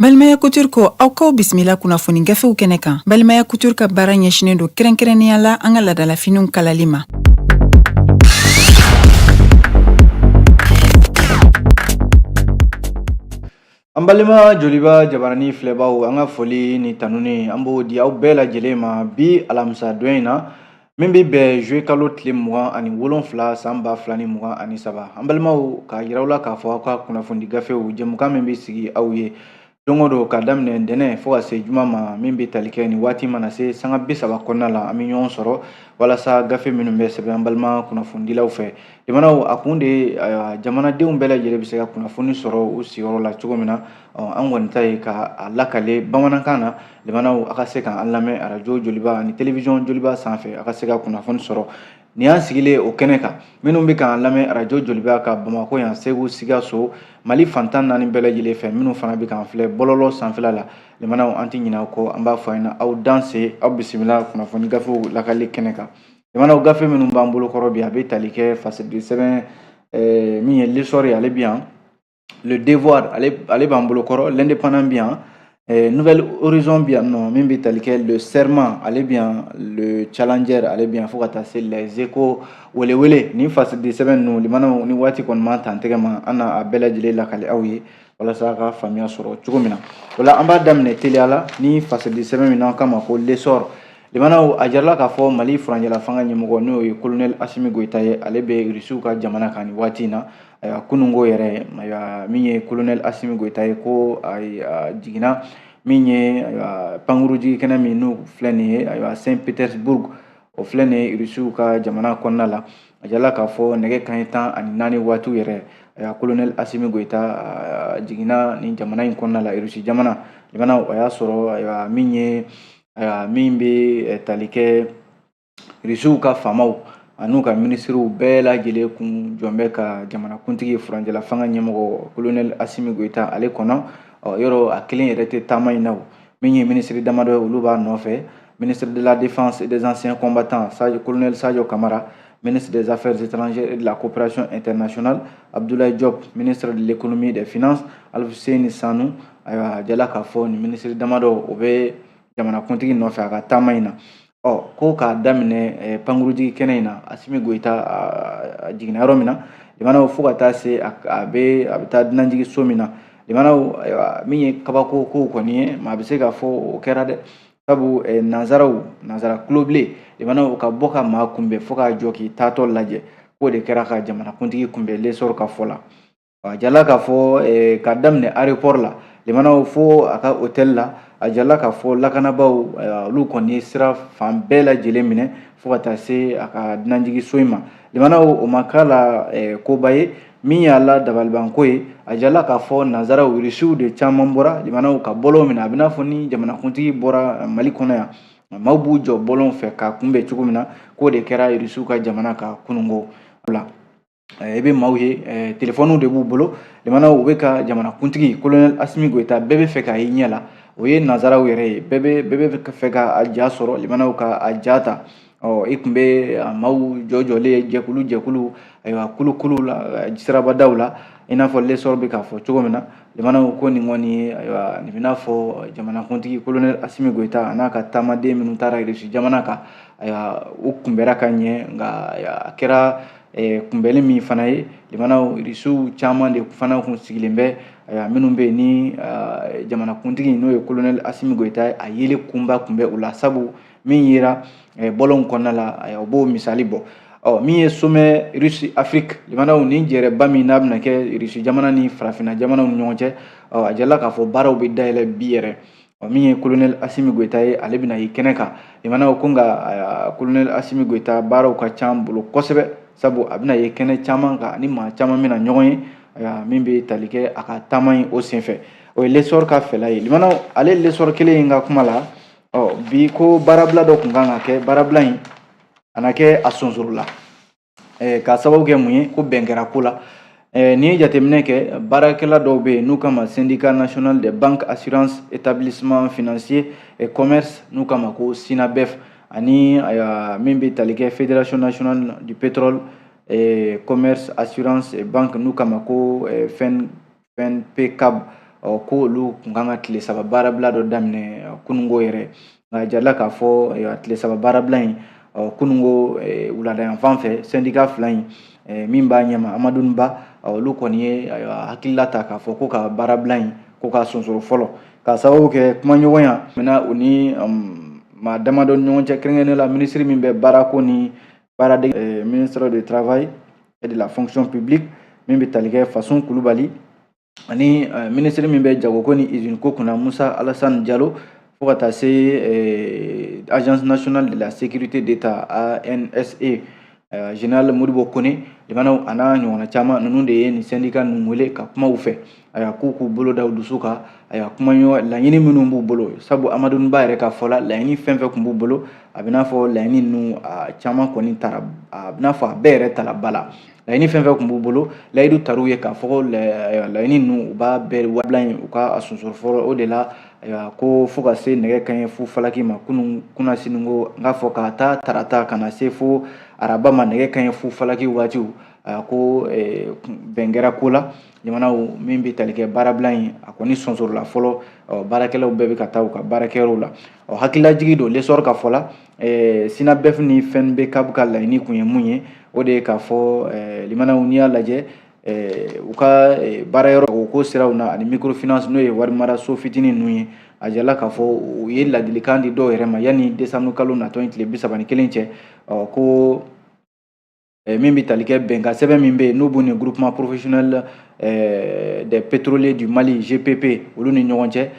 Balimaya Couture ko aw k'aw bisimila kunnafoni gafew kɛnɛ kan. Balimaya Couture ka baara ɲɛsinnen don kɛrɛnkɛrɛnnenya la an ka laadalafiniw kalali ma. An balima Joliba jabarani filɛbaw, an ka foli ni tanuni an b'o di aw bɛɛ lajɛlen ma bi alamisa don in na, min bɛ bɛn juillet kalo tile 27 san 2023. An balimaw, k'a yira aw la k'a fɔ aw ka kunnafoni gafew jɛmukan min bɛ sigi aw ye don o don ka daminɛ ntɛnɛn fo ka se juma ma, min bɛ tali kɛ nin waati mana se sanga 30 kɔnɔna la, an bɛ ɲɔgɔn sɔrɔ walasa gafe minnu bɛ sɛbɛn an balima kunnafonidilaw fɛ. Jamanaw a kun de ye, ayiwa, jamanadenw bɛɛ lajɛlen bɛ se ka kunnafoni sɔrɔ u sigiyɔrɔ la cogo min na. An kɔni ta ye ka a lakale bamanankan na. Limanaw, a ka se k'an lamɛn arajo Joliba ani télévision Joliba sanfɛ, a ka se ka kunnafoni sɔrɔ. Nin y'an sigilen o kɛnɛ kan. Minnu bɛ k'an lamɛn arajo Joliba ka Bamakɔ yan, Segu, Sikaso, Mali fan 14 bɛɛ lajɛlen fɛ, minnu fana bɛ k'an filɛ bɔlɔlɔ sanfɛla la, limanaw, an tɛ ɲinɛ aw kɔ. An b'a fɔ a ɲɛna, aw danse, aw bisimila kunnafoni gafew lakale kɛnɛ kan. Limanaw, gafe minnu b'an bolo kɔrɔ bi, a bɛ tali kɛ fasidi sɛbɛn min ye L'Essor ye, ale bɛ yan, Le Devoir, ale b'an bolo kɔrɔ, L'Indépendant bɛ yan, Nouvel Horizon bɛ yan nɔ, min bɛ tali kɛ Le Serment, ale bɛ yan, Le Challenger, ale bɛ yan, fo ka taa se Les Échos, welewele. Nin fasidi sɛbɛn ninnu, limanaw, ni waati kɔni ma tan tɛgɛ ma, an na a bɛɛ lajɛlen lakale aw ye walasa ka faamuya sɔrɔ cogo min na. O la, an b'a daminɛ teliya la ni fasidi sɛbɛn min n'an k'a ma ko L'Essor. Limanaw, a jirala k'a fɔ Mali furancɛla fanga ɲɛmɔgɔ, n'o ye colonel Asimi Goyita ye, ale bɛ Rusiw ka jamana kan nin waati in na. Ayiwa, kununko yɛrɛ, ayiwa, min ye colonel Asimi Goyita ye, ko a jiginna min ye, ayiwa, pankurujigi kɛnɛ min n'o filɛ nin ye, ayiwa, Saint Petersburg, o filɛ nin ye Rusiw ka jamana kɔnɔna la. A jirala k'a fɔ nɛgɛ kanɲɛ 14 waatiw yɛrɛ, ayiwa, colonel Asimi Goyita jiginna nin jamana in kɔnɔna la, Rusi jamana. Limanaw, o y'a sɔrɔ, ayiwa, min ye, ayiwa, min bɛ tali kɛ Rusiw ka faamaw an'u ka minisiriw bɛɛ lajɛlen kun jɔn bɛ ka jamanakuntigi furancɛla fanga ɲɛmɔgɔ colonel Asimi Goyita ale kɔnɔ. Yɔrɔ a kelen yɛrɛ tɛ taama in na, o min ye minisiri damadɔ ye, olu b'a nɔfɛ: ministre de la Défense et des Anciens Combattants, Sadio, colonel Sadio Kamara, ministre des Affaires étrangères et de la Coopération internationale, Abdoulaye Diop, ministre de l'Économie et des Finances, Alfousseyni Sanou. Ayiwa, jala k'a fɔ nin minisiri damadɔ, o bɛ jamanakuntigi nɔfɛ a ka taama in na. Ɔ, ko k'a daminɛ pankurujigi kɛnɛ in na, Asimi Goyita a jiginna yɔrɔ min na, limanaw, fo ka taa se a bɛ taa dunanjigi so min na, limanaw, ayiwa, min ye kabako kow kɔni ye, maa bɛ se k'a fɔ o kɛra dɛ, sabu nanzaraw, nanzara kulobilen, limanaw, ka bɔ ka maa kunbɛn fo k'a jɔ k'i taatɔ lajɛ, k'o de kɛra ka jamanakuntigi kunbɛn, L'Essor ka fɔ la. A jala k'a fɔ k'a daminɛ aéroport la, limanaw, fo a ka hôtel la, a jala k'a fɔ lakanabaaw, olu kɔni ye sira fan bɛɛ lajɛlen minɛ fo ka taa se a ka dunanjiginso in ma. Limanaw, o ma k'a la koba ye. Min y'a la dabalibanko ye, a jala k'a fɔ nanzaraw, Rusiw de caman bɔra, limanaw, ka bɔlɔn minɛ. A bɛ n'a fɔ ni jamanakuntigi bɔra Mali kɔnɔ yan, maaw b'u jɔ bɔlɔn fɛ k'a kunbɛn cogo min na, k'o de kɛra Rusiw ka jamana ka kununko la. I bɛ maaw ye, telefɔniw de b'u bolo, limanaw, u bɛ ka jamanakuntigi colonel Asimi Goyita, bɛɛ bɛ fɛ k'a ye ɲɛ la. O ye nanzaraw yɛrɛ ye, bɛɛ bɛ fɛ ka a ja sɔrɔ, limanaw, ka a ja ta. Ɔ, i tun bɛ maaw jɔ jɔlen jɛkulu jɛkulu, ayiwa, kulukulu la sirabadaw la, i n'a fɔ L'Essor bɛ k'a fɔ cogo min na. Limanaw, ko nin kɔni ye, ayiwa, nin bɛ n'a fɔ jamanakuntigi colonel Asimi Goyita a n'a ka taamaden minnu taara Rusi jamana kan, ayiwa, u kunbɛra ka ɲɛ. Nka a kɛra kunbɛli min fana ye, limanaw, Rusiw caman de fana kun sigilen bɛ, ayiwa, minnu bɛ yen ni jamanakuntigi, n'o ye colonel Asimi Goyita ye, a yeli kunba kun bɛ u la, sabu min yera bɔlɔnw kɔnɔna la, ayiwa, u b'o misali bɔ. Ɔ, min ye sommet Russie Afrique, limanaw, nin jɛrɛba min n'a bɛna kɛ Rusi jamana ni farafinna jamanaw ni ɲɔgɔn cɛ, ɔ, a jirala k'a fɔ baaraw bɛ dayɛlɛ bi yɛrɛ. Ɔ, min ye colonel Asimi Goyita ye, ale bɛna ye kɛnɛ kan. Limanaw, ko nka colonel Asimi Goyita, baaraw ka ca bolo kosɛbɛ, sabu a bɛna ye kɛnɛ caman kan ani maa caman bɛna ɲɔgɔn ye, ayiwa, min bɛ tali kɛ a ka taama in o senfɛ. O ye L'Essor ka fɛla ye. Limanaw, ale L'Essor kelen in ka kuma la, ɔ, bi ko baarabila dɔ tun kan ka kɛ, baarabila in a na kɛ a sonsoro la, k'a sababu kɛ mun ye? Ko bɛn kɛra ko la. N'i ye jateminɛ kɛ, baarakɛla dɔw bɛ yen n'u kama Syndicat national des banques, assurance, établissement financier et commerce, n'u kama ko SYNABEF, ani ayiwa, min bɛ tali kɛ Fédération nationale du pétrole et commerce, assurance et banque, n'u kama ko FNPCAB. Ɔ ko olu kun kan ka tile 3 baarabila dɔ daminɛ kunungo yɛrɛ, nka a jirala k'a fɔ tile 3 baarabila in, ɔ kunungo wulada yan fan fɛ, syndicat fila in min b'a ɲɛma, Amadu Ba, olu kɔni ye hakilila ta k'a fɔ ko ka baarabila in ko k'a sonsoro fɔlɔ, k'a sababu kɛ kumaɲɔgɔnya mɛna u ni maa damadɔ ni ɲɔgɔn cɛ, kɛrɛnkɛrɛnnenya la minisiri min bɛ baarako ni baaradege, ministre du Travail et de la Fonction publique, min bɛ tali kɛ Fasun Kulubali, ani minisiri min bɛ jagoko ni usine ko kunna, Musa Alasani Jalo, fo ka taa se Agence nationale de la sécurité d'État, ANSE, général Modibo Kone, limanaw, a n'a ɲɔgɔnna caman. Ninnu de ye nin syndicat ninnu wele ka kuma u fɛ, ayiwa, k'u k'u bolo da u dusu kan, ayiwa, kuma ɲɔgɔn laɲini minnu b'u bolo. Sabu Amadu Ba yɛrɛ ka fɔ la, laɲini fɛn fɛn tun b'u bolo, a bɛ n'a fɔ laɲini ninnu a caman kɔni taara, a bɛ n'a fɔ a bɛɛ yɛrɛ tala ba la. Laɲini fɛn fɛn tun b'u bolo, layidu tar'u ye k'a fɔ ko laɲini ninnu u b'a bɛɛ wabila in, u ka a sonsoro fɔlɔ. O de la, ayiwa, ko fo ka se nɛgɛ kanɲɛ fu falaki ma kunun kunasini, ko n k'a fɔ ka taa tarata ka na se fo araba ma nɛgɛ kanɲɛ fu falaki waatiw, ayiwa, ko bɛn kɛra ko la jamanaw min bɛ tali kɛ baarabila in, a kɔni sonsorola fɔlɔ. Baarakɛlaw bɛɛ bɛ ka taa u ka baarakɛyɔrɔw la. Ɔ hakililajigi don, L'Essor ka fɔ la, SYNABEF ni FENBECAB ka laɲini kun ye mun ye? O de ye k'a fɔ limanaw, n'i y'a lajɛ u ka baara yɔrɔ o ko siraw na ani microfinance, n'o ye warimaraso fitinin ninnu ye, a jirala k'a fɔ u ye ladilikan di dɔw yɛrɛ ma yanni décembre kalo natɔ in tile 31 cɛ. Ɔ ko min bɛ tali kɛ bɛnkan sɛbɛn min bɛ yen, n'o b'u ni Groupement professionnel des pétroliers du Mali, GPP, olu ni ɲɔgɔn cɛ,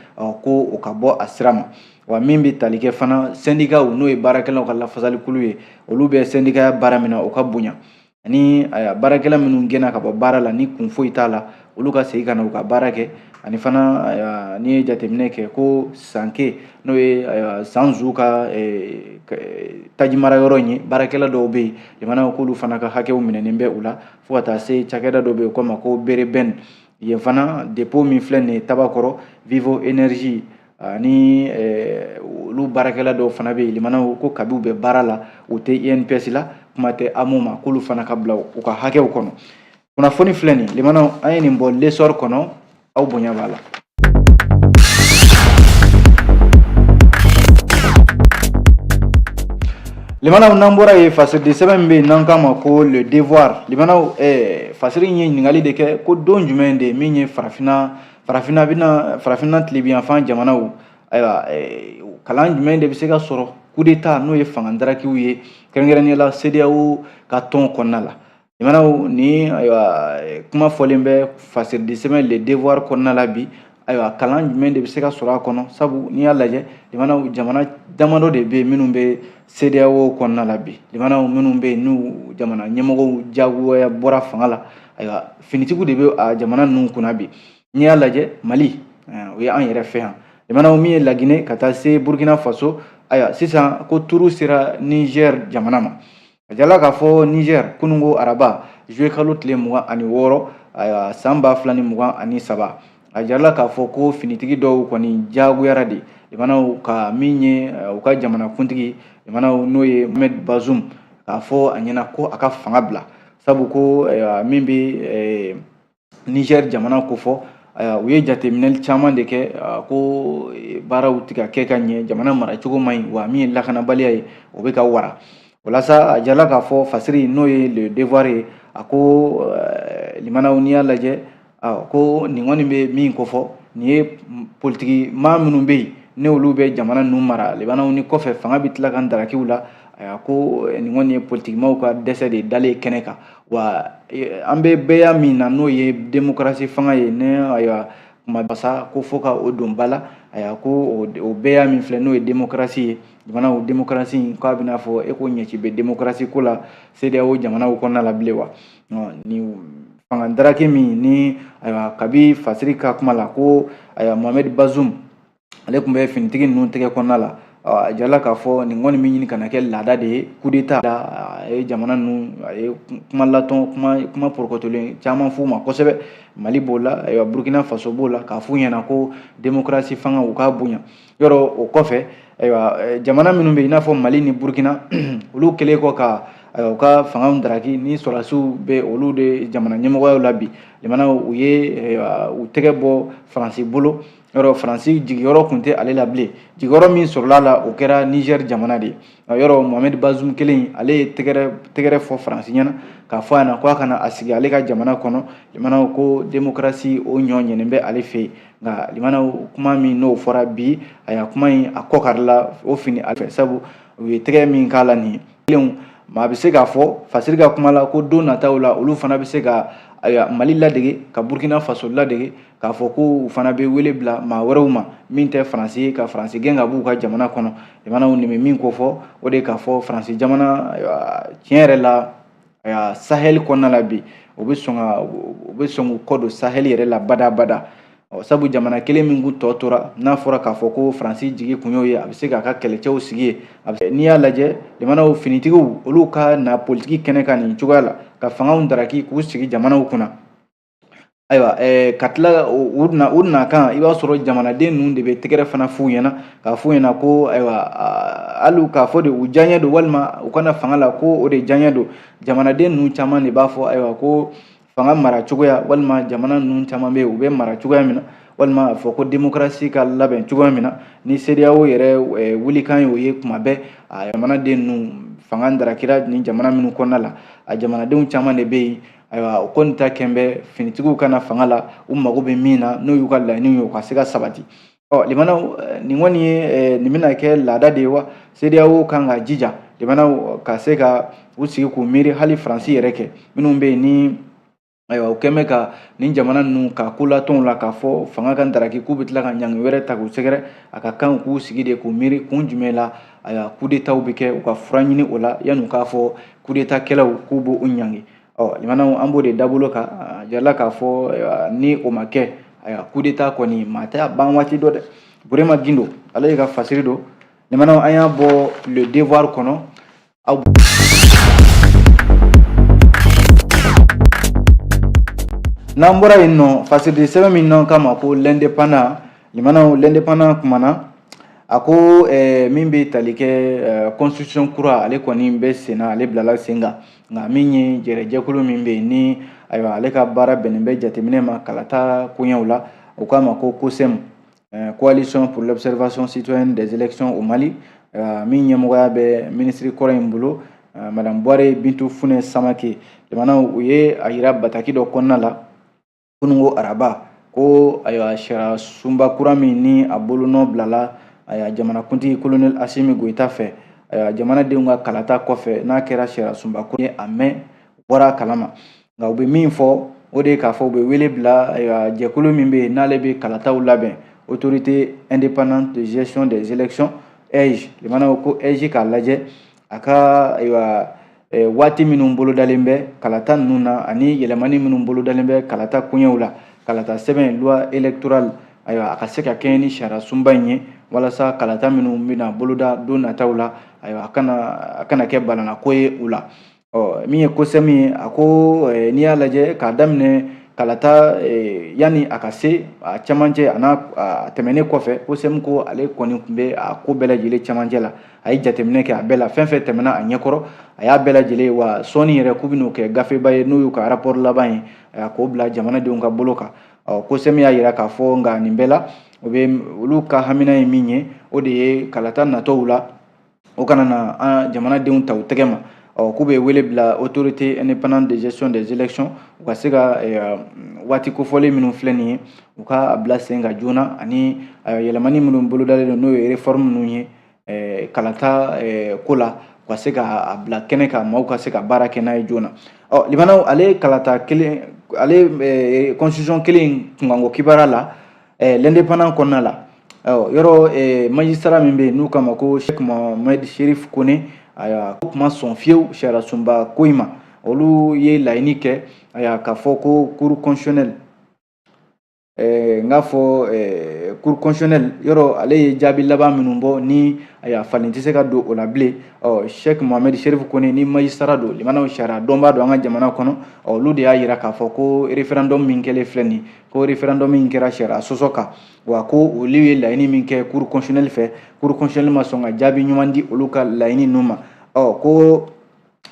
ko o ka bɔ a sira ma. Wa min bɛ tali kɛ fana syndicat, n'o ye baarakɛlaw ka lafasalikulu ye, olu bɛ syndicat baara min na, o ka bonya, ani baarakɛla minnu gɛnna ka bɔ baara la ni kun foyi t'a la, olu ka segin ka na u ka baara kɛ. Ani fana, n'i ye jateminɛ kɛ ko Sanke, n'o ye Sanzu ka taji mara yɔrɔ in ye, baarakɛla dɔw bɛ yen jamana k'olu fana ka hakɛw minɛnen bɛ u la, fo ka taa se cakɛda dɔ bɛ yen, o k'a ma ko Berebɛn. Yen fana, dépôt min filɛ nin ye Tabakɔrɔ, Vivo Énergie, ani olu baarakɛla dɔw fana bɛ yen limanaw, ko kabi u bɛ baara la, u tɛ INPS la, kuma tɛ AMO ma, k'olu fana ka bila u ka hakɛw kɔnɔ. Kunnafoni filɛ nin limanaw, an ye nin bɔ L'Essor kɔnɔ, aw bonya b'a la. Limanaw, n'an bɔra yen, fasiridi sɛbɛn min bɛ yen n'an k'a ma ko Le Devoir, limanaw, fasiri in ye ɲininkali de kɛ ko don jumɛn de min ye farafinna farafinna bɛna farafinna tilebinyanfan jamanaw, ayiwa, kalan jumɛn de bɛ se ka sɔrɔ coup d'état, n'o ye fanga darakiw ye, kɛrɛnkɛrɛnnenya la CEDEAO ka tɔn kɔnɔna la. Limanaw, ni ayiwa kuma fɔlen bɛ fasiridi sɛbɛn Le Devoir kɔnɔna la bi, ayiwa, kalan jumɛn de bɛ se ka sɔrɔ a kɔnɔ? Sabu n'i y'a lajɛ limanaw, jamana damadɔ de bɛ yen minnu bɛ CEDEAO kɔnɔna la bi, limanaw, minnu bɛ yen n'u jamana ɲɛmɔgɔw jagoya bɔra fanga la, ayiwa, finitigiw de bɛ a jamana ninnu kunna bi. N'i y'a lajɛ Mali, o ye an yɛrɛ fɛ yan limanaw, min ye Laginɛ ka taa se Burkina Faso, ayiwa, sisan ko turu sera Niger jamana ma. A jala k'a fɔ Niger, kununko araba, juillet kalo tile 26, ayiwa, san 2023, a jirala k'a fɔ ko finitigi dɔw kɔni jagoyara de limanaw ka min ye u ka jamanakuntigi limanaw, n'o ye Mohamed Bazoum, k'a fɔ a ɲɛna ko a ka fanga bila, sabu ko min bɛ Niger jamana kofɔ, u ye jateminɛli caman de kɛ ko baaraw tɛ ka kɛ ka ɲɛ, jamana maracogo man ɲi, wa min ye lakanabaliya ye, o bɛ ka wara. Walasa a jala k'a fɔ fasiri, n'o ye Le Devoir ye, a ko limanaw, n'i y'a lajɛ ko nin kɔni bɛ min kofɔ, nin ye politiki maa minnu bɛ yen, ni olu bɛ jamana ninnu mara limanaw, ni kɔfɛ fanga bɛ tila ka darakiw la, ayiwa, ko nin kɔni ye politikimaw ka dɛsɛ de dalen kɛnɛ kan. Wa an bɛ bɛɛya min na, n'o ye demokarasi fanga ye, ne ayiwa kuma basa ko fo ka o don ba la, ayiwa, ko o bɛɛya min filɛ, n'o ye demokarasi ye jamanaw, demokarasi k'a bɛna fɔ e ko ɲɛci bɛ demokarasi ko la CEDEAO jamanaw kɔnɔna la bilen wa? Ni fanga daraki min ni, ayiwa, kabi fasiri ka kuma la ko ayiwa Mohamed Bazoum, ale tun bɛ finitigi ninnu tɛgɛ kɔnɔna la, a jirala k'a fɔ nin kɔni bɛ ɲini ka na kɛ laada de ye, coup d'état. A ye jamana ninnu, a ye kuma latɔn, kuma porokotolen caman f'u ma kosɛbɛ. Mali b'o la, ayiwa, Burkina Faso b'o la, k'a f'u ɲɛna ko démocratie fanga, u k'a bonya yɔrɔ. O kɔfɛ, ayiwa, jamana minnu bɛ yen, i n'a fɔ Mali ni Burkina, olu kɛlen kɔ ka u ka fanga daraki ni sɔrɔdasiw bɛ olu de jamana ɲɛmɔgɔyaw la bi. Limanaw, u ye u tɛgɛ bɔ Faransi bolo. Yɔrɔ Faransi jigiyɔrɔ tun tɛ ale la bilen. Jigiyɔrɔ min sɔrɔla la, o kɛra Niger jamana de ye. Yɔrɔ Mohamed Bazoum kelen, ale ye tɛgɛrɛ fɔ Faransi ɲɛna k'a fɔ a ɲɛna ko a kana a sigi ale ka jamana kɔnɔ. Limanaw, ko démocratie o ɲɔ ɲɛnen bɛ ale fɛ yen. Nka limanaw, kuma min n'o fɔra bi, a kuma in a kɔ karila o fini a fɛ, sabu u ye tɛgɛ min k'a la nin ye. Maa bɛ se k'a fɔ fasiri ka kuma la ko don nataw la, olu fana bɛ se ka Mali ladege, ka Burkina Faso ladege, k'a fɔ ko u fana bɛ wele bila maa wɛrɛw ma min tɛ Faransi ye, ka Faransi gɛn ka b'u ka jamana kɔnɔ. Limanaw, nin bɛ min ko fɔ, o de k'a fɔ Faransi jamana tiɲɛ yɛrɛ la, Sahel kɔnɔna la bi, u bɛ sɔn k'u kɔ don Sahel yɛrɛ la badabada. Sabu jamana kelen min kun tɔ tora, n'a fɔra k'a fɔ ko Faransi jigi kun y'o ye, a bɛ se k'a ka kɛlɛcɛw sigi yen. N'i y'a lajɛ, limanaw, finitigiw olu ka na politiki kɛnɛ kan nin cogoya la, ka fangaw daraki k'u sigi jamanaw kunna, ayiwa, ka tila u na kan, i b'a sɔrɔ jamanaden ninnu de bɛ tɛgɛrɛ fana f'u ɲɛna, k'a f'u ɲɛna ko ayiwa, hali k'a fɔ de u diyaɲɛ don walima u kana fanga la, ko o de diyaɲɛ don. Jamanaden ninnu caman de b'a fɔ ayiwa ko fanga mara cogoya, walima jamana ninnu caman bɛ yen, u bɛ mara cogoya min na, walima a fɔ ko démocratie ka labɛn cogoya min na, ni CEDEAO yɛrɛ wulikan ye o ye kuma bɛɛ. A jamanaden ninnu, fanga darakira ni jamana minnu kɔnɔna la, a jamanadenw caman de bɛ yen, ayiwa, o kɔni ta kɛn bɛ finitigiw ka na fanga la, u mago bɛ min na, n'o y'u ka laɲiniw ye, u ka se ka sabati. Ɔ limanaw, nin kɔni ye nin bɛna kɛ laada de ye wa? CEDEAO kan ka jija, limanaw, ka se ka u sigi k'u miiri hali Faransi yɛrɛ kɛ minnu bɛ yen ni ayiwa u kɛn bɛ ka nin jamana ninnu ka kolatɔnw la, k'a fɔ fanga ka daraki, k'u bɛ tila ka ɲangi wɛrɛ ta k'u sɛgɛrɛ. A ka kan k'u sigi de k'u miiri kun jumɛn la ayiwa coup d'état bɛ kɛ, u ka fura ɲini o la yanni u k'a fɔ coup d'état kɛlaw k'u b'u ɲangi. Ɔ limanaw, an b'o de dabolo kan a jirala k'a fɔ ni o ma kɛ, ayiwa, coup d'état kɔni maa tɛ a ban waati dɔ dɛ. Burema Gindo, ale ye ka fasiri don. Limanaw, an y'a bɔ Le Devoir kɔnɔ. Aw n'an bɔra yen nɔ, fasiridi sɛbɛn min n'an k'a ma ko L'Indépendant, limanaw, L'Indépendant kumana, a ko min bɛ tali kɛ constitution kura, ale kɔni bɛ sen na, ale bilala sen kan. Nka min ye jɛrɛjɛkulu min bɛ yen ni ayiwa ale ka baara bɛnnen bɛ jateminɛ ma kalata koɲɛw la, o k'a ma ko COSEM, Coalition pour l'observation citoyenne des élections au Mali, min ɲɛmɔgɔya bɛ minisiri kɔrɔ in bolo, madame Buware Bintu Funɛ Samake. Limanaw, u ye a yira bataki dɔ kɔnɔna la kununko araba ko ayiwa, sariya sunba kura min ni a bolonɔ bilala ayiwa jamanakuntigi colonel Asimi Goyita fɛ, ayiwa, jamanadenw ka kalata kɔfɛ, n'a kɛra sariya sunba kura ye, a mɛn bɔra a kalama. Nka u bɛ min fɔ, o de ye k'a fɔ u bɛ wele bila ayiwa jɛkulu min bɛ yen n'ale bɛ kalataw labɛn, Autorité indépendante de gestion des élections, AIGE. Limanaw, ko AIGE k'a lajɛ a ka ayiwa waati minnu bolodalen bɛ kalata ninnu na, ani yɛlɛmani minnu bolodalen bɛ kalata koɲɛw la, kalata sɛbɛn, loi électorale, ayiwa, a ka se ka kɛɲɛ ni sariya sunba in ye, walasa kalata minnu bɛna boloda don nataw la, ayiwa, a kana kɛ balannako ye u la. Ɔ min ye COSEM ye, a ko n'i y'a lajɛ k'a daminɛ kalata yanni a ka se a cɛmancɛ, a n'a a tɛmɛnen kɔfɛ, COSEM ko ale kɔni tun bɛ a ko bɛɛ lajɛlen cɛmancɛ la. A ye jateminɛ kɛ a bɛɛ la, fɛn fɛn tɛmɛna a ɲɛkɔrɔ, a y'a bɛɛ lajɛlen wa sɔɔni yɛrɛ k'u bɛn'o kɛ gafeba ye, n'o y'u ka rapport laban ye, k'o bila jamanadenw ka bolo kan. Ɔ COSEM y'a yira k'a fɔ nka nin bɛɛ la, o bɛ olu ka hamina ye min ye, o de ye kalata natɔw la, o kana na an jamanadenw ta u tɛgɛ ma. Ɔ k'u bɛ wele bila Autorité indépendante de gestion des élections, u ka se ka waati kofɔlen minnu filɛ nin ye, u ka a bila sen kan joona, ani yɛlɛmani minnu bolodalen don, n'o ye réforme minnu ye kalata ko la, u ka se ka a bila kɛnɛ kan, maaw ka se ka baara kɛ n'a ye joona. Ɔ limanaw, ale kalata kelen, ale constitution kelen kunkanko kibaruya la, L'Indépendant kɔnɔna la, yɔrɔ magistrat min bɛ yen n'u k'a ma ko Cheikh Mohamed Cherif Kone, ayiwa, ko kuma sɔn fiyewu sariya sunba ko in ma. Olu ye laɲini kɛ, ayiwa, k'a fɔ ko cour constitutionnelle, n k'a fɔ cour constitutionnelle, yɔrɔ ale ye jaabi laban minnu bɔ ni ayiwa falen tɛ se ka don o la bilen. Ɔ Cheikh Mohamed Cherif Kone ni magistrat don, limanaw, sariya dɔnbaa don an ka jamana kɔnɔ. Ɔ olu de y'a yira k'a fɔ ko référendum min kɛlen filɛ nin ye, ko référendum min kɛra sariya sɔsɔ kan, wa ko olu ye laɲini min kɛ cour constitutionnelle fɛ, cour constitutionnelle ma sɔn ka jaabi ɲuman di olu ka laɲini ninnu ma. Ɔ ko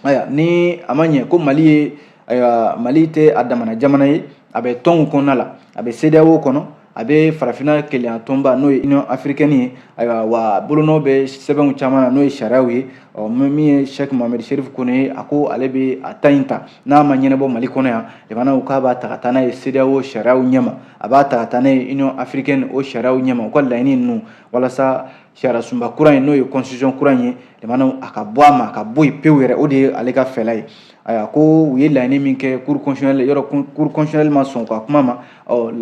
Ayiwa, ni a ma ɲɛ ko Mali ye, ayiwa, Mali tɛ a damana jamana ye, a bɛ tɔnw kɔnɔna la, a bɛ CEDEAO kɔnɔ, a bɛ farafinna kelenya tɔnba n'o ye Union africaine ye. Ayiwa, wa bolonɔ bɛ sɛbɛnw caman na n'o ye sariyaw ye. Ɔ, min ye Cheikh Mohamed Cherif Kone ye, a ko ale bɛ a ta in ta, n'a ma ɲɛnabɔ Mali kɔnɔ yan, limanaw, k'a b'a ta ka taa n'a ye CEDEAO sariyaw ɲɛma, a b'a ta ka taa n'a ye Union africaine o sariyaw ɲɛma, u ka laɲini ninnu, walasa sariya sunba kura in, n'o ye constitution kura in ye, limanaw, a ka bɔ a ma, a ka bɔ yen pewu yɛrɛ. O de ye ale ka fɛla ye. Ayiwa, ko u ye laɲini min kɛ cour constitutionnelle yɔrɔ, cour constitutionnelle ma sɔn u ka kuma ma. Ɔ,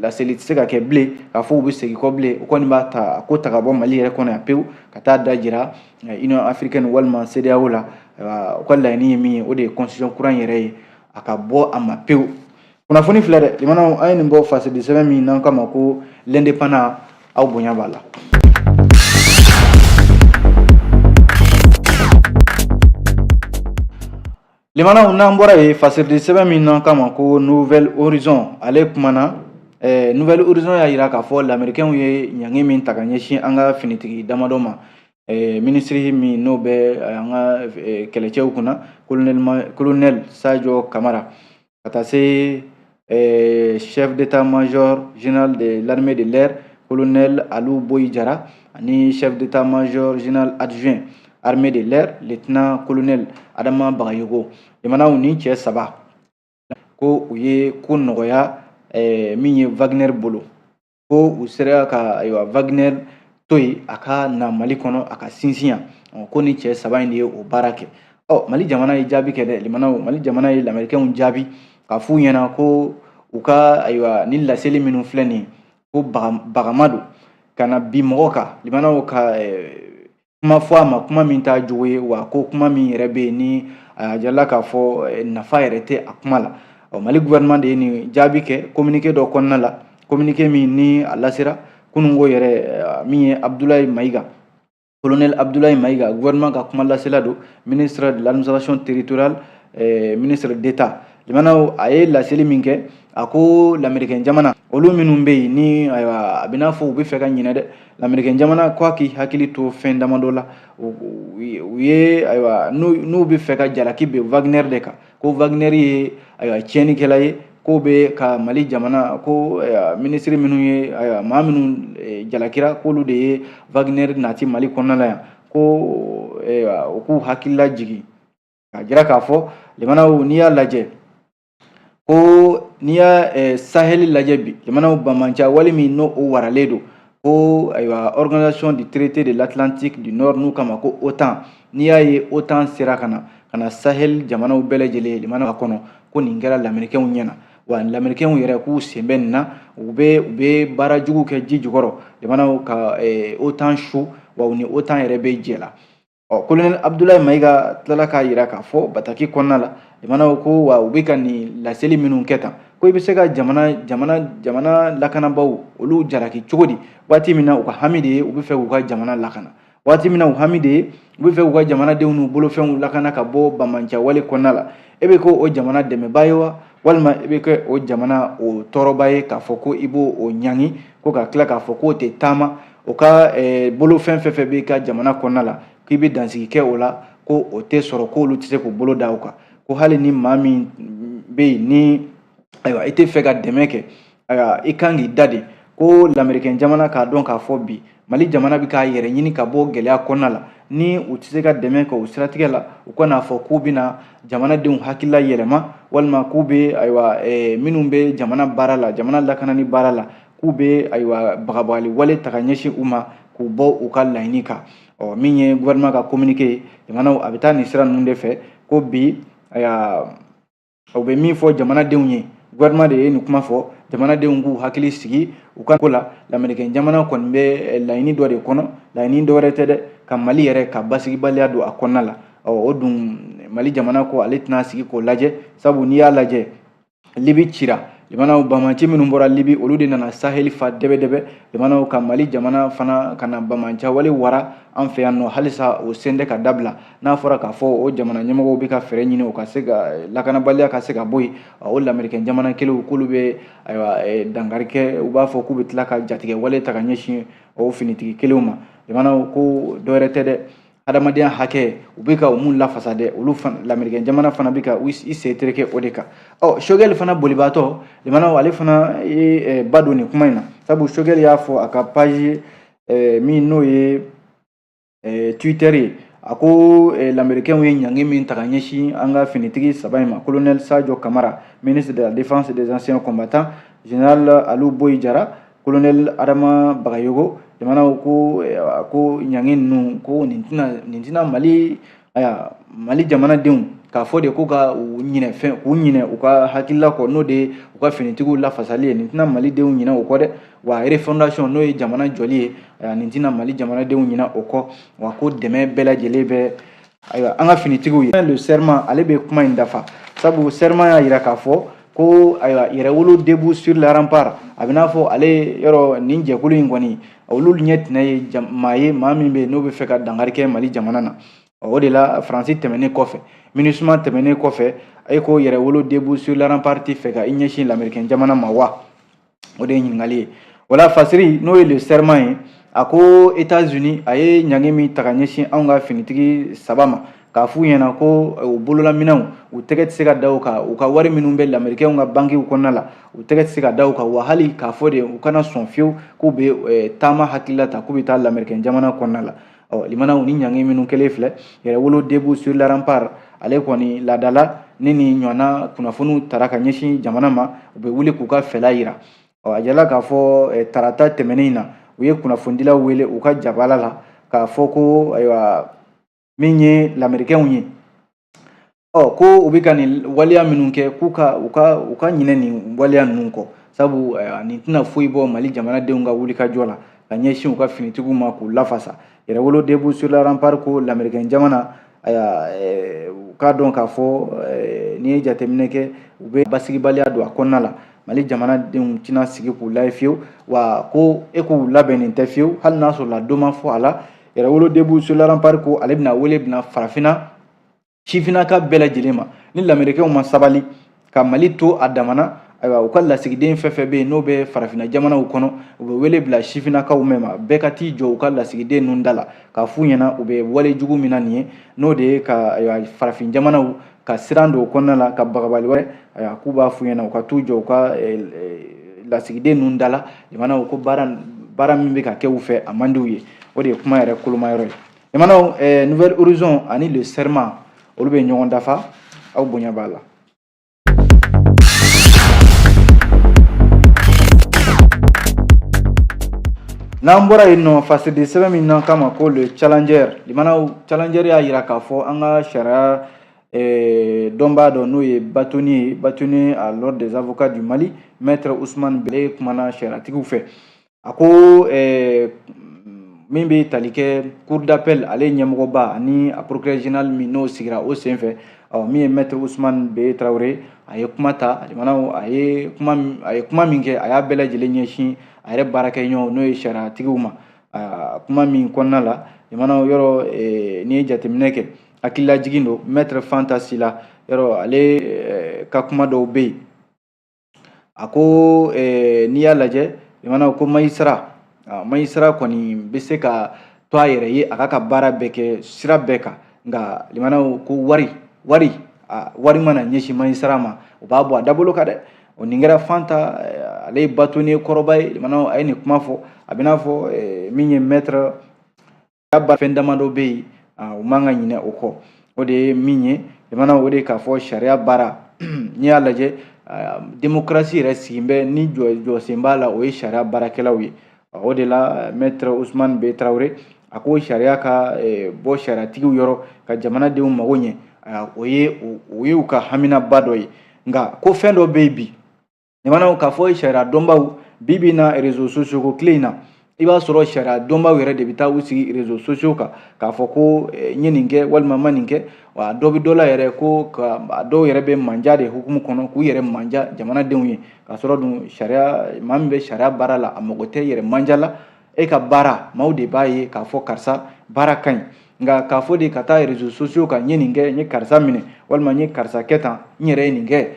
laseli tɛ se ka kɛ bilen k'a fɔ u bɛ segin kɔ bilen. U kɔni b'a ta, a ko ta ka bɔ Mali yɛrɛ kɔnɔ yan pewu, ka taa da jira Union africaine walima CEDEAO la. Ayiwa, u ka laɲini ye min ye, o de ye constitution kura in yɛrɛ ye, a ka bɔ a ma pewu. Kunnafoni filɛ dɛ, limanaw, an ye nin bɔ fasidi sɛbɛn min n'an k'a ma ko L'Indépendant. Aw bonya b'a la. Limanaw, n'an bɔra yen, fasidi sɛbɛn min n'an k'a ma ko Nouvel Horizon, ale kumana. Nouvel Horizon y'a jira k'a fɔ lamɛrikɛnw ye ɲangi min ta ka ɲɛsin an ka finitigi damadɔ ma, minisiri min n'o bɛ an ka kɛlɛcɛw kunna, colonel Sadio Kamara, ka taa se chef d'état-major général de l'armée de l'air, colonel Alou Boyi Jara, ani chef d'état-major général adjoint armée de l'air, lieutenant colonel Adama Bagayogo. Limanaw, ni cɛ saba ko u ye ko nɔgɔya min ye Wagner bolo, ko u sera ka, ayiwa, Wagner to yen a ka na Mali kɔnɔ, a ka sinsin yan, ko ni cɛ saba in de ye o baara kɛ. Ɔ, Mali jamana ye jaabi kɛ dɛ, limanaw. Mali jamana ye lamɛrikɛnw jaabi k'a f'u ɲɛna ko u ka, ayiwa, ni laseli minnu filɛ nin ye, ko bagama don ka na bi mɔgɔ kan, limanaw, ka kuma fɔ a ma, kuma min t'a jogo ye, wa ko kuma min yɛrɛ bɛ yen ni a jirala k'a fɔ nafa yɛrɛ tɛ a kuma la. Ɔ, Mali gouvernement de ye nin jaabi kɛ communiqué dɔ kɔnɔna la, communiqué min ni a lasera kununko yɛrɛ. Min ye Abdoulaye Maïga, colonel Abdoulaye Maïga, gouvernement ka kuma lasela don, ministre de l'administration territoriale, ministre d'État, limanaw, a ye laseli min kɛ, a ko lamɛrikɛn jamana olu minnu bɛ yen ni, ayiwa, a bɛ n'a fɔ u bɛ fɛ ka ɲinɛ dɛ, lamɛrikɛn jamana ko a k'i hakili to fɛn damadɔ la. U ye, ayiwa, n'u bɛ fɛ ka jalaki bin Wagner de kan, ko Wagner ye, ayiwa, tiɲɛnikɛla ye, ko bɛ ka Mali jamana, ko minisiri minnu ye, ayiwa, maa minnu jalakira k'olu de ye Wagner nati Mali kɔnɔna la yan, ko u k'u hakili lajigin k'a jira k'a fɔ, limanaw, n'i y'a lajɛ ko n'i y'a Sahel lajɛ bi, limanaw, banbaanci wale min n'o o waralen don, ko, ayiwa, Organisation du traité de l'Atlantique du Nord, n'u kama ko OTAN, n'i y'a ye OTAN sera ka na Sahel jamanaw bɛɛ lajɛlen, limanaw, kɔnɔ, ko nin kɛra lamɛrikɛnw ɲɛna. Wa lamɛrikɛnw yɛrɛ k'u sen bɛ nin na, u bɛ baara jugu kɛ ji jukɔrɔ, limanaw, ka OTAN su, wa u ni OTAN yɛrɛ bɛ jɛ la. Ɔ, colonel Abdoulaye Maïga tilala k'a jira k'a fɔ bataki kɔnɔna la, limanaw, ko wa u bɛ ka nin laseli minnu kɛ tan, ko i bɛ se ka jamana lakanabaaw olu jalaki cogo di, waati min na u ka hami de ye u bɛ fɛ k'u ka jamana lakana, waati min na u hami de ye u bɛ fɛ k'u ka jamanadenw n'u bolofɛnw lakana ka bɔ banbaanci wale kɔnɔna la? E bɛ kɛ o jamana dɛmɛbaa ye wa, walima e bɛ kɛ o jamana o tɔɔrɔba ye, k'a fɔ ko i b'o o ɲangi, ko ka tila k'a fɔ k'o tɛ taama o ka bolofɛn fɛn fɛn b'i ka jamana kɔnɔna la, k'i bɛ dansigi kɛ o la, ko o tɛ sɔrɔ, k'olu tɛ se k'u bolo da o kan, ko hali ni maa min bɛ yen ni, ayiwa, i tɛ fɛ ka dɛmɛ kɛ, ayiwa, i kan k'i da de. Ko lamɛrikɛn jamana k'a dɔn k'a fɔ bi Mali jamana bɛ k'a yɛrɛ ɲini ka bɔ gɛlɛya kɔnɔna la, ni u tɛ se ka dɛmɛ kɛ o siratigɛ la, u kan'a fɔ k'u bɛna jamanadenw hakilila yɛlɛma, walima k'u bɛ, ayiwa, minnu bɛ jamana baara la, jamana lakanani baara la, k'u bɛ, ayiwa, bagabagali wale ta ka ɲɛsin u ma k'u bɔ u ka laɲini kan. Ɔ, min ye gouvernement ka communiqué ye, jamanaw, a bɛ taa nin sira ninnu de fɛ, ko bi, ayiwa, u bɛ min fɔ jamanadenw ye, gouvernement de ye nin kuma fɔ, jamanadenw k'u hakili sigi u ka ko la. Lamɛrikɛn jamana kɔni bɛ laɲini dɔ de kɔnɔ, laɲini dɔ wɛrɛ tɛ dɛ, ka Mali yɛrɛ ka basigibaliya don a kɔnɔna la. Ɔ, o dun, Mali jamana ko ale tɛna sigi k'o lajɛ, sabu n'i y'a lajɛ, Libi cira, limanaw, banbaanci minnu bɔra Libi, olu de nana Sahel fa dɛbɛ-dɛbɛ, limanaw, ka Mali jamana fana ka na banbaanci wale wara an fɛ yan nɔ. Halisa o sen tɛ ka dabila. N'a fɔra k'a fɔ o jamana ɲɛmɔgɔw bɛ ka fɛɛrɛ ɲini u ka se ka lakanabaliya ka se ka bɔ yen, o lamɛrikɛn jamana kelenw k'olu bɛ, ayiwa, dankari kɛ, u b'a fɔ k'u bɛ tila ka jatigɛ wale ta ka ɲɛsin o finitigi kelenw ma. Limanaw, ko dɔ wɛrɛ tɛ dɛ. Adamadenya hakɛ u bɛ ka o mun lafasa dɛ, olu lamerikɛn jamana fana bɛ ka i sen tereke o de kan. Ɔ, Choguel fana bolibaatɔ limanaw, ale fana ye ba don nin kuma in na, sabu Choguel y'a fɔ a ka page min n'o ye Twitter ye, a ko lamerikɛnw ye ɲangi min ta ka ɲɛsin an ka finitigi saba in ma, colonel Sadio Kamara, ministre de la Défense et des anciens combattants, général Alou Boyi Jara, colonel Adama Bagayogo, jamanaw ko ɲangi ninnu ko nin tɛna Mali, aya, Mali jamanadenw k'a fɔ de ko ka u ɲinɛ fɛn, k'u ɲinɛ u ka hakilila kɔ, n'o de ye u ka finitigiw lafasali ye. Nin tɛna malidenw ɲinɛ o kɔ dɛ. Wa refondation, n'o ye jamana jɔli ye, aya, nin tɛna Mali jamanadenw ɲinɛ o kɔ. Wa ko dɛmɛ bɛɛ lajɛlen bɛ, ayiwa, an ka finitigiw ye. Le Serment, ale bɛ kuma in dafa, sabu Serment y'a yira k'a fɔ ko, ayiwa, Yɛrɛwolo debout sur la rempart, a bɛ n'a fɔ ale yɔrɔ nin jɛkulu in kɔni, olu ɲɛ tɛnɛ ye maa ye, maa min bɛ yen n'o bɛ fɛ ka dankari kɛ Mali jamana na. O de la, Faransi tɛmɛnen kɔfɛ, MINUSMA tɛmɛnen kɔfɛ, e ko Yɛrɛwolo debout sur la rempart tɛ fɛ ka i ɲɛsin lamɛrikɛn jamana ma wa? O de ye ɲininkali ye. O la, fasiri n'o ye Le Serment ye, a ko États-Unis a ye ɲangi min ta ka ɲɛsin anw ka finitigi saba ma, k'a f'u ɲɛna ko u bololaminɛnw, u tɛgɛ tɛ se ka da u kan, u ka wari minnu bɛ lamɛrikɛnw ka bankiw kɔnɔna la, u tɛgɛ tɛ se ka da u kan, wa hali k'a fɔ de u kana sɔn fiyewu k'u bɛ taama hakilila ta k'u bɛ taa lamɛrikɛn jamana kɔnɔna la. Ɔ, limanaw, ni ɲangi minnu kɛlen filɛ, Yɛrɛwolo debout sur la rempart, ale kɔni laadala ni ɲɔgɔnna kunnafoniw tara ka ɲɛsin jamana ma, u bɛ wuli k'u ka fɛla yira. Ɔ, a jirala k'a fɔ tarata tɛmɛnen in na, u ye kunnafonidilaw wele u ka jabala la k'a fɔ ko, ayiwa, min ye lamerikɛnw ye, ɔ, ko u bɛ ka nin waleya minnu kɛ, k'u ka u ka u ka ɲinɛ nin waleya ninnu kɔ, sabu nin tɛna foyi bɔ Mali jamanadenw ka wulikajɔ la ka ɲɛsin u ka finitigiw ma k'u lafasa. Yɛrɛwolo debout sur la rempart ko lamerikɛn jamana, ayiwa, u k'a dɔn k'a fɔ n'i ye jateminɛ kɛ, u bɛ basigibaliya don a kɔnɔna la. Mali jamanadenw tɛna sigi k'u lajɛ fiyewu, wa ko e k'u labɛnnen tɛ fiyewu, hali n'a sɔrɔ la dɔ ma fɔ a la. Yɛrɛwolo debout sur la rempart ko ale bɛna wele bila farafinna sifinnaka bɛɛ lajɛlen ma, ni lamerikɛnw ma sabali ka Mali to a damana, ayiwa, u ka lasigiden fɛn fɛn bɛ yen n'o bɛ farafinna jamanaw kɔnɔ, u bɛ wele bila sifinnakaw mɛn ma, bɛɛ ka t'i jɔ u ka lasigiden ninnu da la k'a f'u ɲɛna u bɛ wale jugu min na nin ye, n'o de ye ka, ayiwa, farafin jamanaw ka siran don o kɔnɔna la ka bagabali wɛrɛ, ayiwa, k'u b'a f'u ɲɛna u ka t'u jɔ u ka lasigiden ninnu da la. Jamanaw ko baara min bɛ ka kɛ u fɛ, a man di u ye. O de ye kuma yɛrɛ kolomayɔrɔ ye. Jamanaw, Nouvel Horizon ani Le Serment, olu bɛ ɲɔgɔn dafa, aw bonya b'a la. N'an bɔra yen nɔ, fasiridi sɛbɛn min n'an k'a ma ko Le Challenger, limanaw, Challenger y'a yira k'a fɔ an ka sariya dɔnbaa dɔ, n'o ye bâtonnier ye, bâtonnier à l'ordre des avocats du Mali, maître Ousmane Bele, kumana sariyatigiw fɛ. A ko min bɛ tali kɛ cour d'appel, ale ɲɛmɔgɔba ani a procureur général min n'o sigira o senfɛ, ɔ, min ye maître Ousmane Beye Tarawele, a ye kuma ta jamanaw, a ye kuma min kɛ, a y'a bɛɛ lajɛlen ɲɛsin a yɛrɛ baarakɛɲɔgɔnw, n'o ye sariyatigiw ma. Kuma min kɔnɔna la, jamanaw, yɔrɔ n'i ye jateminɛ kɛ, hakililajigin don. Maître Fanta Sila, yɔrɔ ale ka kuma dɔw bɛ yen, a ko n'i y'a lajɛ, jamanaw, ko magistrat kɔni bɛ se ka to a yɛrɛ ye, a ka baara bɛɛ kɛ sira bɛɛ kan, nka limanaw, ko wari mana ɲɛsin magistrat ma, u b'a bɔ a dabolo kan dɛ. O nin kɛra Fanta, ale ye bâtonnier kɔrɔba ye. Limanaw, a ye nin kuma fɔ, a bɛ n'a fɔ min ye maître fɛn damadɔ bɛ yen, u man ka ɲinɛ o kɔ. O de ye min ye, limanaw, o de ye k'a fɔ sariya baara, n'i y'a lajɛ, démocratie yɛrɛ sigi bɛ ni jɔsen b'a la, o ye sariya baarakɛlaw ye. O de la, maître Ousmane B Tarawele, a ko sariya ka bɔ sariyatigiw yɔrɔ ka jamanadenw mago ɲɛ, o ye u ka haminaba dɔ ye. Nka ko fɛn dɔ bɛ yen bi, jamanaw, k'a fɔ sariya dɔnbaw, bi bi in na, réseaux sociaux ko tile in na, i b'a sɔrɔ sariya dɔnbaw yɛrɛ de bɛ taa u sigi réseaux sociaux kan k'a fɔ ko n ye nin kɛ walima n ma nin kɛ. Wa dɔ bɛ dɔ la yɛrɛ, ko ka a dɔw yɛrɛ bɛ manja de hukumu kɔnɔ k'u yɛrɛ manja jamanadenw ye, k'a sɔrɔ dun sariya, maa min bɛ sariya baara la, a mago tɛ yɛrɛ manja la. E ka baara, maaw de b'a ye k'a fɔ karisa baara ka ɲi. Nka k'a fɔ de ka taa réseaux sociaux kan, n ye nin kɛ, n ye karisa minɛ walima n ye karisa kɛ tan, n yɛrɛ ye nin kɛ.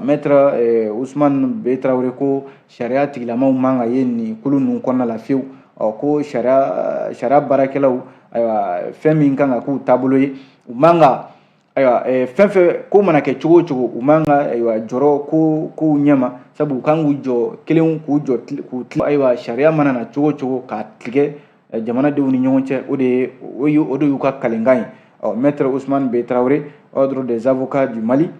Maître Ousmane B Tarawele ko sariya tigilamaw man ka ye nin kulu ninnu kɔnɔna la fiyewu. Ɔ, ko sariya baarakɛlaw, Ayiwa, fɛn min kan ka k'u taabolo ye, u man ka, ayiwa, fɛn fɛn ko mana kɛ cogo o cogo, u man ka, ayiwa, jɔrɔ ko kow ɲɛma, sabu u kan k'u jɔ kelen, k'u jɔ k'u tilen. Ayiwa, sariya mana na cogo o cogo k'a tigɛ jamanadenw ni ɲɔgɔn cɛ, o de ye o de y'u ka kalenkan ye. Ɔ, maître Ousmane B Traoré, ordre des avocats du Mali,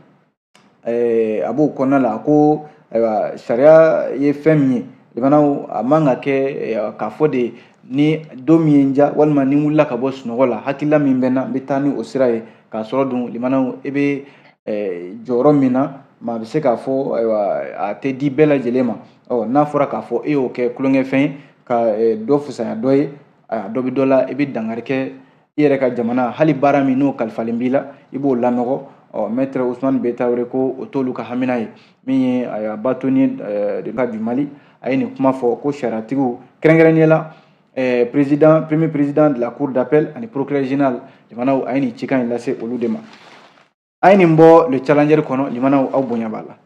a b'o kɔnɔna la ko, ayiwa, sariya ye fɛn min ye, limanaw, a man ka kɛ k'a fɔ de ni don min ye n diya, walima ni n wulila ka bɔ sunɔgɔ la, hakilila min bɛ n na, n bɛ taa ni o sira ye. K'a sɔrɔ dun, limanaw, e bɛ jɔyɔrɔ min na, maa bɛ se k'a fɔ, ayiwa, a tɛ di bɛɛ lajɛlen ma. Ɔ, n'a fɔra k'a fɔ e y'o kɛ tulonkɛfɛn ye ka dɔ fisaya dɔ ye, dɔ bɛ dɔ la, i bɛ dankari kɛ i yɛrɛ ka jamana, hali baara min n'o kalifalen b'i la, i b'o lanɔgɔ. Ɔ, maître Ousmane B Traoré ko o t'olu ka hamina ye. Min ye, ayiwa, bâtonnier de du Mali, a ye nin kuma fɔ ko sariyatigiw, kɛrɛnkɛrɛnnenya la président, premier président de la cour d'appel ani procureur général, limanaw, a ye nin cikan in lase olu de ma. A ye nin bɔ Le Challenger kɔnɔ. Limanaw, aw bonya b'a la.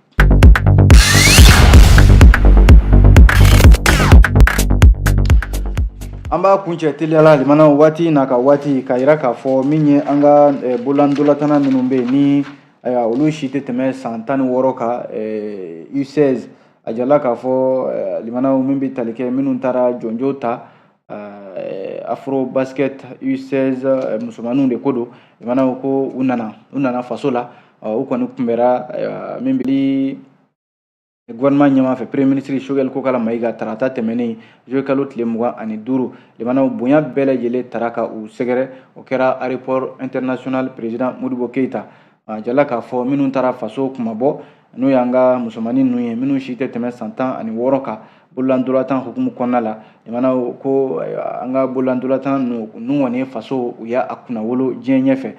An b'a kuncɛ teliya la, limanaw, waati n'a ka waati, k'a yira k'a fɔ min ye an ka bololandolatana minnu bɛ yen ni, ayiwa, olu si tɛ tɛmɛ san 16 kan, U16, a jirala k'a fɔ, limanaw, min bɛ tali kɛ minnu taara jɔnjɔn ta Afro Basket U16 musomaninw de ko don. Limanaw, ko u nana faso la, u kɔni kunbɛra min bɛ gouvernement ɲɛmaa fɛ, premier ministre Choguel Kokalla Maïga, tarata tɛmɛnen, juillet kalo tile 25. Limanaw, bonya bɛɛ lajɛlen tara ka u sɛgɛrɛ, o kɛra aéroport international président Modibo Keïta. A jirala k'a fɔ minnu taara faso kumabɔ, n'o y'an ka musomanin ninnu ye, minnu si tɛ tɛmɛ san 16 kan, bololandolantan hukumu kɔnɔna la, limanaw, ko an ka bololandolantan ninnu kɔni ye faso, u y'a kunnawolo diɲɛ ɲɛfɛ.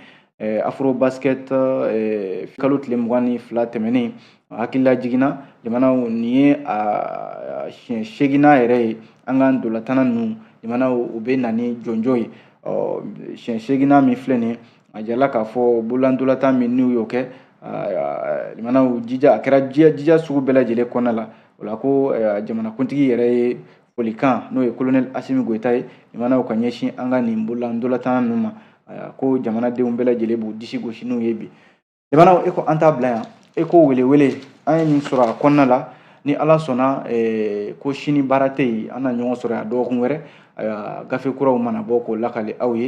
Afro Basket kalo tile 22 tɛmɛnen, hakilila jiginna, limanaw, nin ye a siɲɛ seeginnan yɛrɛ ye an ka ndolatana ninnu, limanaw, u bɛ na ni jɔnjɔn ye. Ɔ, siɲɛ seeginnan min filɛ nin ye, a jirala k'a fɔ bololandolatan min n'u y'o kɛ, limanaw, jija a kɛra jija sugu bɛɛ lajɛlen kɔnɔna la. O la ko jamanakuntigi yɛrɛ ye folikan, n'o ye colonel Assimi Goïta ye, limanaw, ka ɲɛsin an ka nin bololandolatan ninnu ma, ko jamanadenw bɛɛ lajɛlen b'u disi gosi n'u ye bi. Limanaw, e ko an t'a bila yan, e ko welewele an ye nin sɔrɔ a kɔnɔna la. Ni Ala sɔnna, ko sini baara tɛ yen, an na ɲɔgɔn sɔrɔ yan dɔgɔkun wɛrɛ, gafe kuraw mana bɔ k'o lakale aw ye.